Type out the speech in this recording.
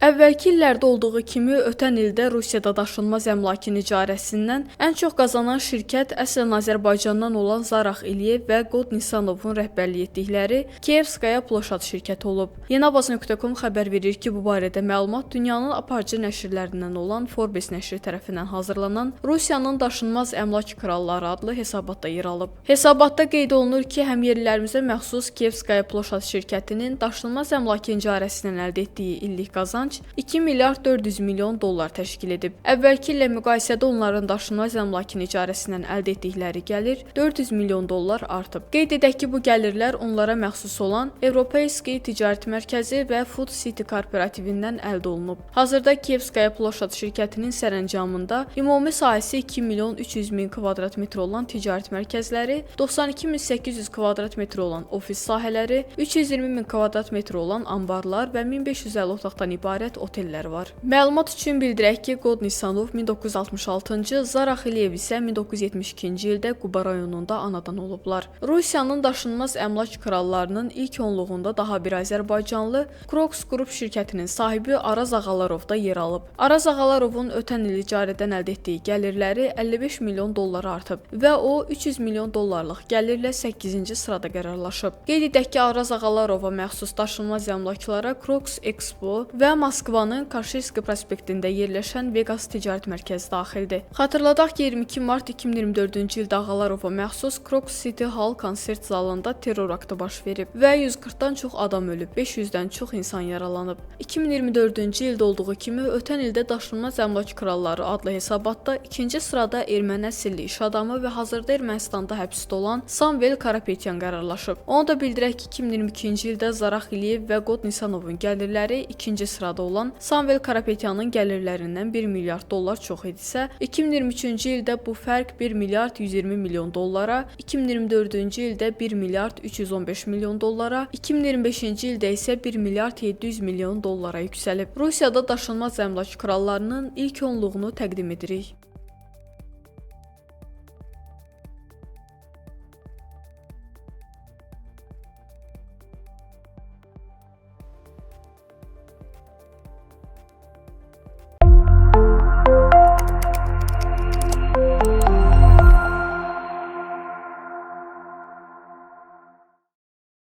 Əvvəlki illərdə olduğu kimi ötən ildə Rusiyada daşınmaz əmlakın icarəsindən ən çox qazanan şirkət əslən Azərbaycandan olan Zarax İliyev və Qod Nisanovun rəhbərlik etdikləri Kiyevskaya Ploşad şirkəti olub. Yeniavaz.com xəbər verir ki, bu barədə məlumat dünyanın aparıcı nəşrlərindən olan Forbes nəşri tərəfindən hazırlanan Rusiyanın daşınmaz əmlak kralları adlı hesabatda yer alıb. Hesabatda qeyd olunur ki, həmyerlilərimizə məxsus Kiyevskaya Ploşad şirkətinin daşınmaz əmlakın icarəsindən əldə etdiyi illik qazanc 2 milyard 400 milyon dollar təşkil edib. Əvvəlki illə müqayisədə onların daşınmaz əmlakın icarəsindən əldə etdikləri gəlir 400 milyon dollar artıb. Qeyd edək ki, bu gəlirlər onlara məxsus olan Evropeyski Ticarət Mərkəzi və Food City korporativindən əldə olunub. Hazırda Kiyevskaya Ploşad şirkətinin sərəncamında ümumi sahəsi 2 milyon 300 min kvadrat metr olan ticarət mərkəzləri, 92.800 kvadrat metr olan ofis sahələri, 320 min kvadrat metr olan anbarlar və 1550 otaqdan ibarət otellər var. Məlumat üçün bildirək ki, Qod Nisanov 1966-cı, Zarax İliyev isə 1972-ci ildə Quba rayonunda anadan olublar. Rusiyanın daşınmaz əmlak krallarının ilk onluğunda daha bir azərbaycanlı Crocs Group şirkətinin sahibi Araz Ağalarov da yer alıb. Araz Ağalarovun ötən il icarədən əldə etdiyi gəlirləri 55 milyon dollara artıb və o 300 milyon dollarlıq gəlirlə 8-ci sırada qərarlaşıb. Qeyd edək ki, Araz Ağalarova məxsus daşınmaz əmlaklara Crocs Expo və Moskvanın Kaşirski prospektində yerləşən Vegas ticarət mərkəzi daxildir. Xatırladaq ki, 22 mart 2024-cü ildə Ağalarova məxsus Crocus City Hall konsert zalında terror aktı baş verib və 140-dan çox adam ölüb, 500-dən çox insan yaralanıb. 2024-cü ildə olduğu kimi ötən ildə daşınmaz əmlak kralları adlı hesabatda ikinci sırada erməni əsilli iş adamı və hazırda Ermənistanda həbsdə olan Samvel Karapetyan qərarlaşıb. Onu da bildirək ki, 2022-ci ildə Zarax İliyev və Qod Nisanovun gəlirləri ikinci sırada olan Samvel Karapetyanın gəlirlərindən 1 milyard dollar çox idisə, 2023-cü ildə bu fərq 1 milyard 120 milyon dollara, 2024-cü ildə 1 milyard 315 milyon dollara, 2025-ci ildə isə 1 milyard 700 milyon dollara yüksəlib. Rusiyada daşınmaz əmlak krallarının ilk onluğunu təqdim edirik.